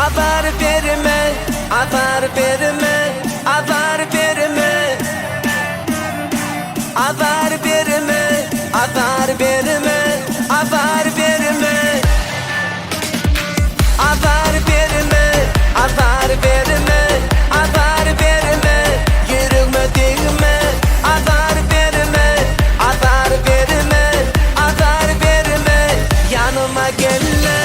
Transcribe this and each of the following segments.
Azar berme, azar berme, azar berme. Azar berme, azar berme, azar berme. Azar berme, azar berme, azar berme. Ýüregime degme, azar berme, azar berme, azar berme. Ýanyma gelme.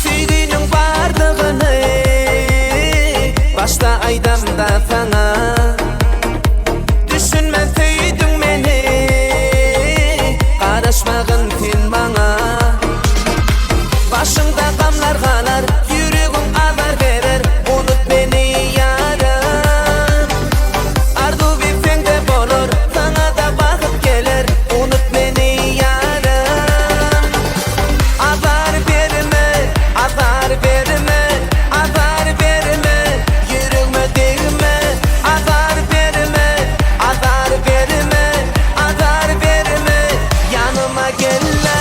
Söýginiň bardygyny başda aýdamda saňa Düşünmän söýdüň meni Garaşmagyn sen maňa Başyňda gamlar galar Ýüregiň azar berer Unut meni ýarym Arzuw etseň-de bolar Saňa-da wagt geler Unut meni ýarym Azar berme, azar berme, azar berme, Ýüregime degme, azar berme, azar berme, azar berme, Ýanyma gelme.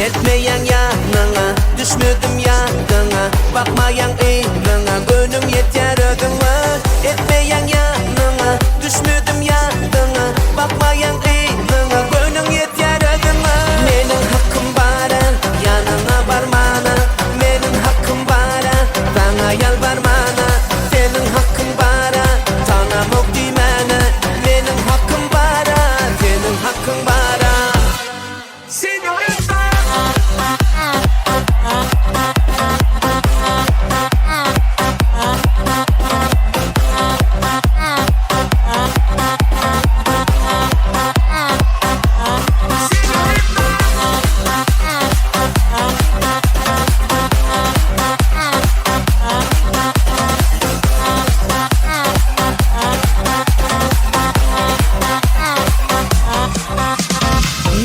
Etmeýäň ýanyňa, düşmedim ýadyňa, Bakmaýaň yzyňa, göwnüm ýetýär özüňe. Etmeýäň ýanyňa, düşmedim ýadyňa, Bakmaýaň yzyňa, göwnüň ýetýär özüňe. Meniň hakym bar-a, ýanyňa barmana, Meniň hakym bar-a, saňa ýalbarmana. Seniň hakyň bar-a, tanamok diýmäne, Meniň hakym bar-a, seniň hakyň bar-a.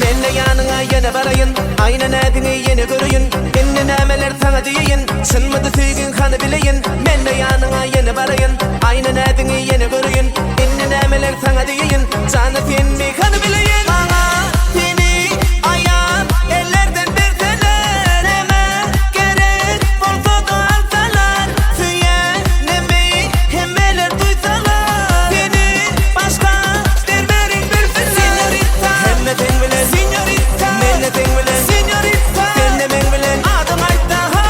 Men-de ýanyňa ýene baraýyn, Aýna näziňi ýene göreýin. Indi nämeler saňa diýeýin, Çynmydy söýgiň hany bileýin. Men-de ýanyňa ýene baraýyn, Aýna näziňi ýene göreýin. Indi nämeler saňa diýeýin, Jana senmi hany bileýin. Maňa seni aýan ellerden berseler, Näme gerek bolsa-da alsalar, Söýenimi hemmeler duýsalar, Seni başga bermerin bilsinler. Hemme seň bilen, Senýorita, men-de seň bilen, Senýorita, sen-de meň bilen, adyň aýt-da, ha!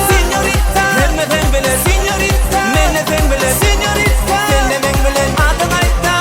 Senýorita, hemme seň bilen, Senýorita, men-de seň bilen, Senýorita, sen-de meň bilen, adyň aýt-da,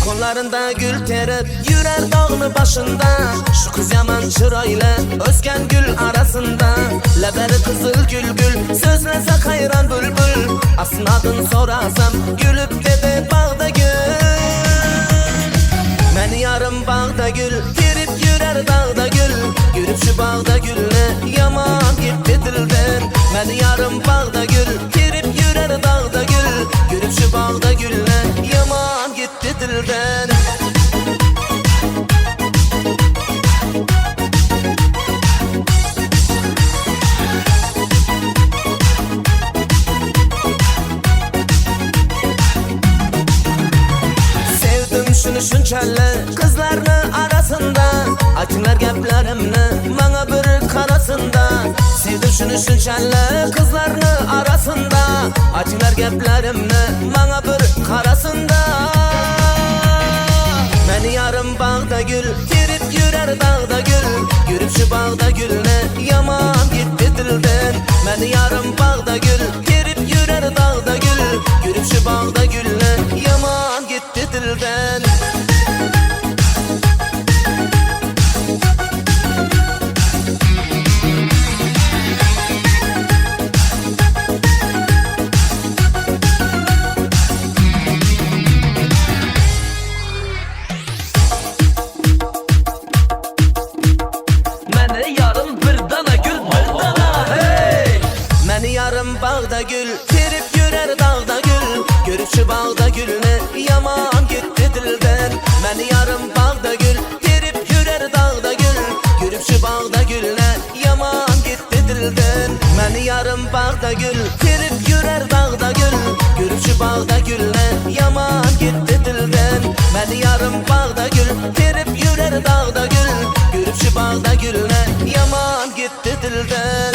Kollarynda gül terip ýürer dagny başynda Şu kyz ýaman çyraýly ösgen gül arasynda Leberi gyzyl gül gül sözlese haýran bülbül Aslyn adyn sorasam gülüp dedi bagda gül Meni ýarym bagda gül terip ýürer dagda gül Görüp şu bagda gülni ýaman gitdi dilden Meni ýarym bagda gül terip ýürer dagda gül Görüp şu. şuny şunçally Gyzlarny arasynda Aýtyňlar geplerimni Maňa bir karasynda Sevdim şuny şunçally Gyzlarny arasynda Aýtyňlar geplerimni Maňa bir karasynda Meni ýarym bagda gül Terip ýörer dagda gül Görüp şu bagda gülne Ýaman gitdi dilden Meni ýarym bagda gül Terip ýörer dagda gül Görüp şu bagda gülne Ýaman gitdi dilden. Meni ýarym bir dana gül bir dana hey. Meni ýarym bagda gül Terip ýörer dagda gül Görüp şu bagda gülni Ýaman gitdi dilden Meni ýarym bagda gül Terip ýörer dagda gül Görüp şu bagda gülni Ýaman gitdi dilden Meni ýarym bagda gül Terip ýörer dagda gül Görüp şu bagda gülni Ýaman gitdi dilden Meni ýarym bagda gül Terip ýörer dagda gül Görüp şu bagda gülni Ýaman gitdi dilden.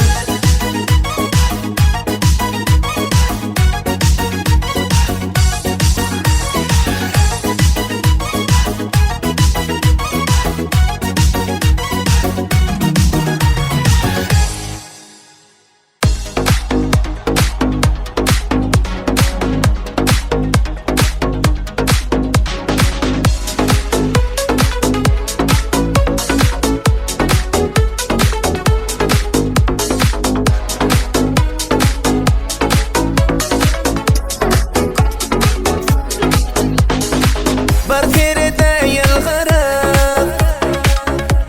Bir serede ýylgyryp,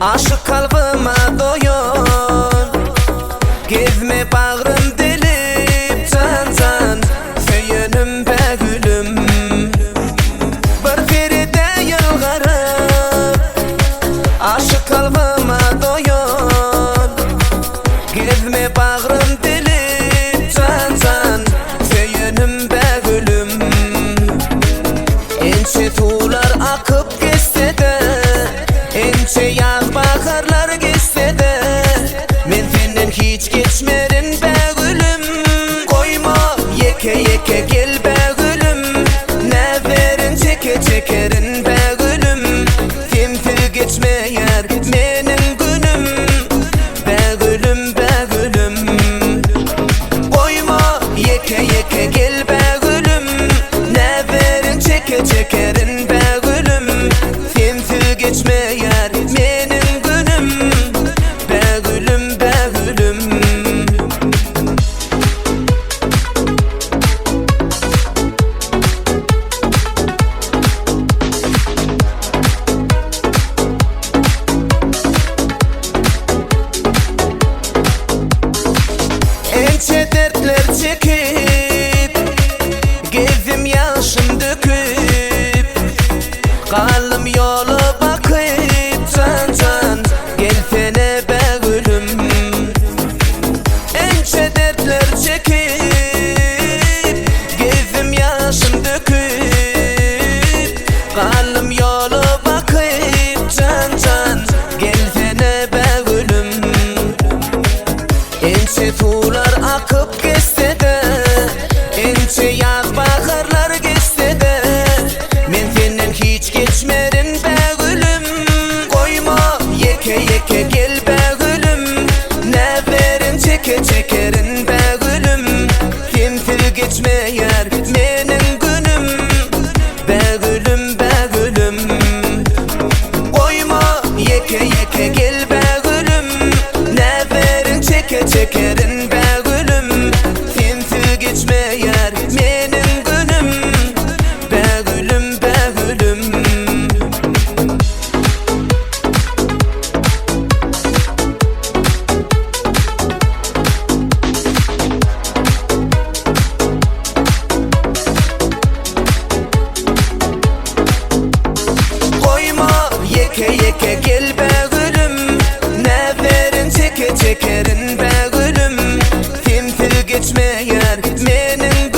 Aşyk kalbyma doýan, Gezme bagrym dilip jan-jan, Söýenim bägülüm. Bir serede ýylgyryp, Aşyk kalbyma doýan, Gezme bagrym dilip jan-jan, Söýenim bägülüm. Ençe suwlar akyp geçse-de, Ençe ýaz-baharlar geçse-de, Men senden hiç geçmerin bägülüm. Goýma ýeke-ýeke gel bägülüm, Näzerin çeke çekerin bägülüm. Sensiz geçmeýär meniň günüm, Bägülüm, bägülüm. Goýma ýeke-ýeke gel bägülüm, Näzerin çeke çekerin bägülüm. Sensiz geçmeýär meniň günüm, Bägülüm, bägülüm. Ençe dertler çekip, Gezdim ýaşym döküp, Galdym ýola bakyp, Jan-jan, gelsene bägülüm. Ençe dertler çekip, Gezdim ýaşym döküp, Galdym ýola bakyp, Jan-jan, gelsene bägülüm. Ençe suwlar akyp geçse-de, Ençe ýaz-baharlar geçse-de, Men senden hiç geçmerin bägülüm. Goýma ýeke-ýeke gel bägülüm, Näzerin çeke çekerin bägülüm. Sensiz geçmeýär meniň günüm, Bägülüm, bägülüm. Goýma ýeke-ýeke gel bägülüm, Näzerin çeke çekerin bägülüm. Sensiz geçmeýär meniň günüm, Bägülüm, bägülüm. Goýma ýeke-ýeke gel bägülüm, Näzerin çeke çekerin bägülüm. Sensiz geçmeýär meniň.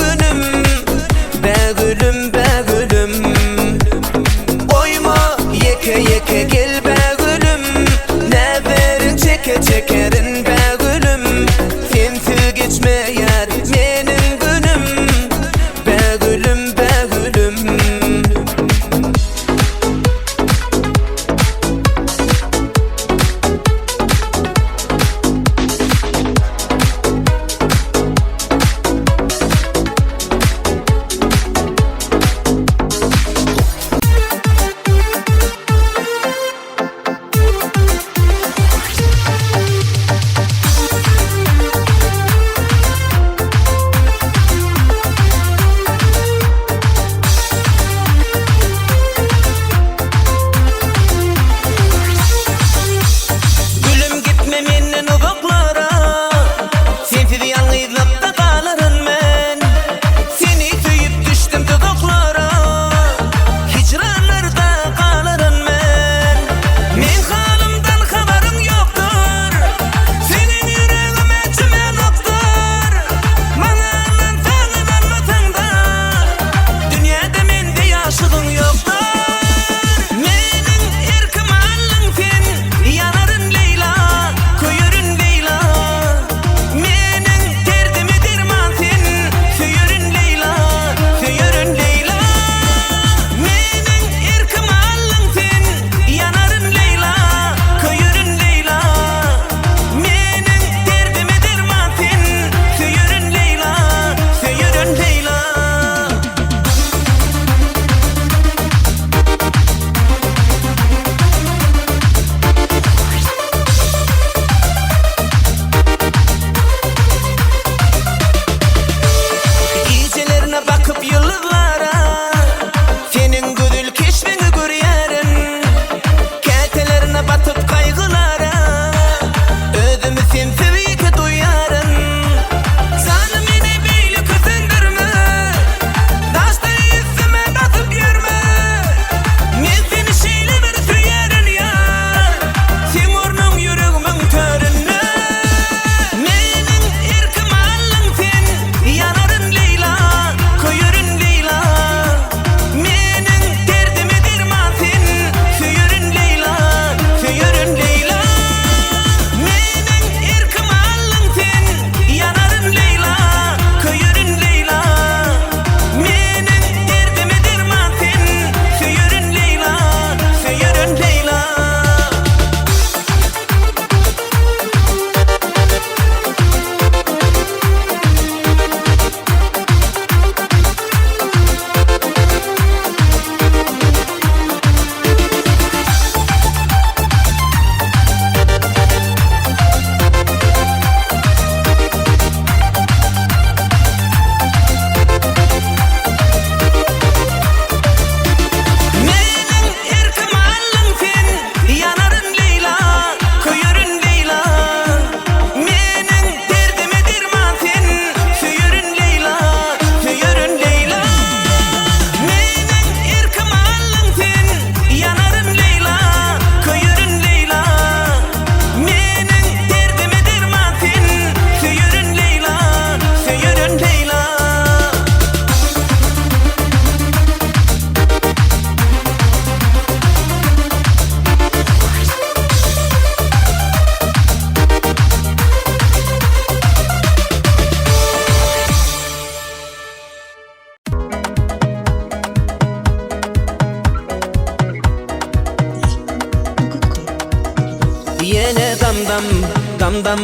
Dam dam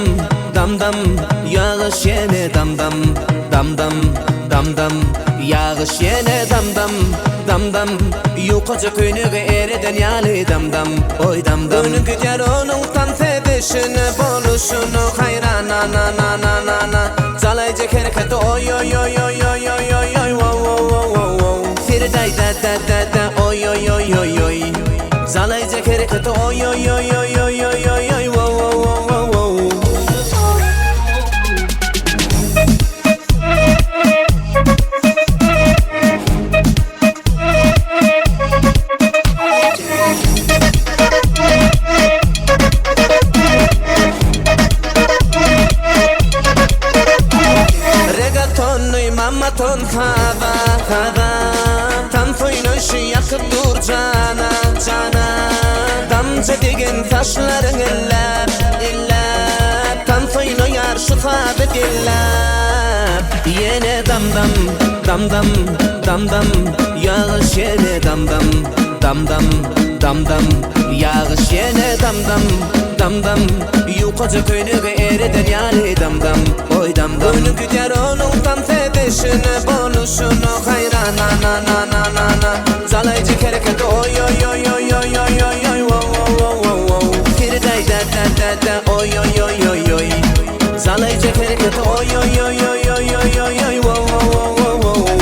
dam dam Ýagyş ýene dam dam Dam dam dam dam Ýagyş ýene dam dam Dam dam Ýukaja köýnegi ereden ýaly dam dam Oý dam dam Göwnüm gidýär onuň tans edişine Boluşyna haýran na na na na na na Jalaýjy hereketi oý oý oý oý oý oý oý oý wo wo wo wo wo Siridaý da da da da oý oý oý oý oý Jalaýjy hereketi oý oý oý oý oý oý oý oý wo wo wo wo wo. Regatonny mamaton saza saza Tans oýnaşy ýakyp dur jana jana Damja degen saçlaryň elläp elläp Tans oýnaýar şu sazy delläp Ýene dam dam dam dam dam dam Ýagyş ýene dam dam dam dam dam dam Ýagyş ýene dam dam dam dam Ýukaja köýnegi ereden ýaly dam dam Oý dam dam Göwnüm gidýär onuň tans edişine Boluşyna haýran na na na na na na Jalaýjy hereketi oý oý oý oý oý oý oý oý wo wo wo wo wo Siridaý da da da da oý oý oý oý oý Jalaýjy hereketi oý oý oý oý oý oý oý oý wo wo wo wo wo.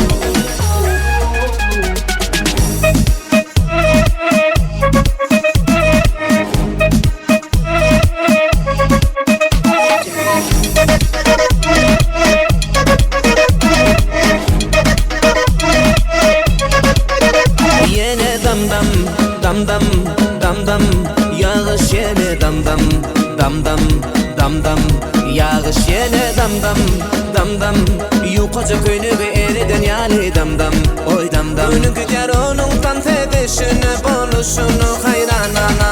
Ýene dam dam dam dam dam dam Ýagyş ýene dam dam dam dam dam dam Ýagyş ýene dam dam dam dam Ýukaja köýnegi ereden ýaly dam dam Oý dam dam Göwnüm gidýär onuň tans edişine Boluşyna haýran na na.